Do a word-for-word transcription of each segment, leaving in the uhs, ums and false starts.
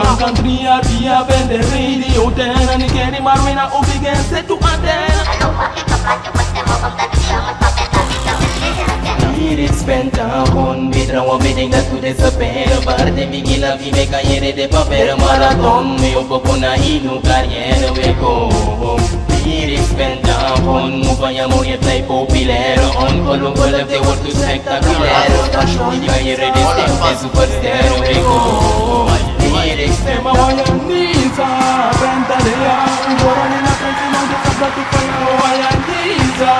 Kan kan dri yari a ben de radio ten, a ni keri marwina u bigin setu antena. Lyrics penta hon, mi trawan mi denk dat u de sapere. Bar de bigin la vi meka yere de papere marathon. Mi opo kon na inu carrière we go. Lyrics penta hon, mu faya mori e play populaire. On kolom kolom de wortu spectaculaire. Fashion di kan yere de stem de superstar we go. Lyrics penta. Wayandiza, penta de ya, un dora ni na penti no de sabra tu faya. Wayandiza,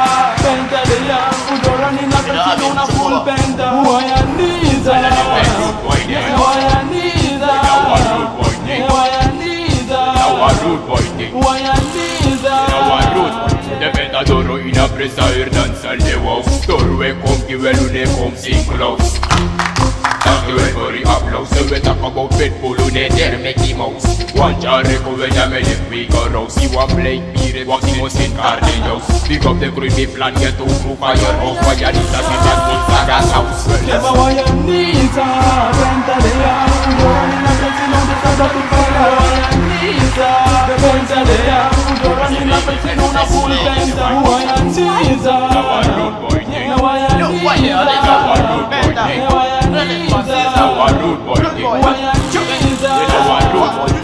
penta de ya, un dora ni na penti no na full penta. Wayandiza, wayandiza, wayandiza. Wayandiza. De penta doro ina presa ir dan sal de wow. Doro we kom ki welu ne kom sing close. Danki we for the applause. We talk about Pitbull, ne der Mickey Mouse. Wan jare ko we dame de we go rouse. You a play pire, walking was in Cardinals. Big up the crew, be plan, get to crew, fire, oh, fire, this a get that good saga house. Never why you need a penta de ya. Wayandiza, penta de ya. Wayandiza.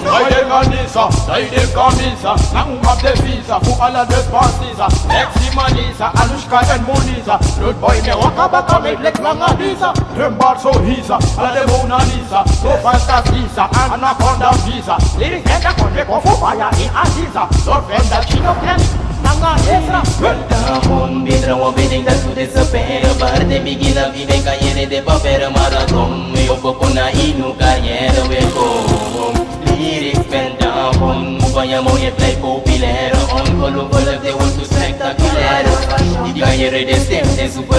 Why dem a disa? Why dem a disa? Na uma de visa fu ala despasisa. Sexy Manisa, Anushka and Munisa. Rude boy, ne waka baka me like Mona Lisa. Dem bar so hisa, ala de Mona Lisa. So fantasisa, Anaconda visa. Lyrics get a kon me kon fu faya in Aziza. So fenda chino ken, nanga Ezra. Penta hon, mi trawan mi denk dat u de sapere. Bar de bigin la vi meka yere de papere marathon. Mi opo kon na inu carrière we go. Lyrics penta hon, mu faya mori e play populaire. On kolom kolom de wortu spectaculaire. Di kan yere de stem de super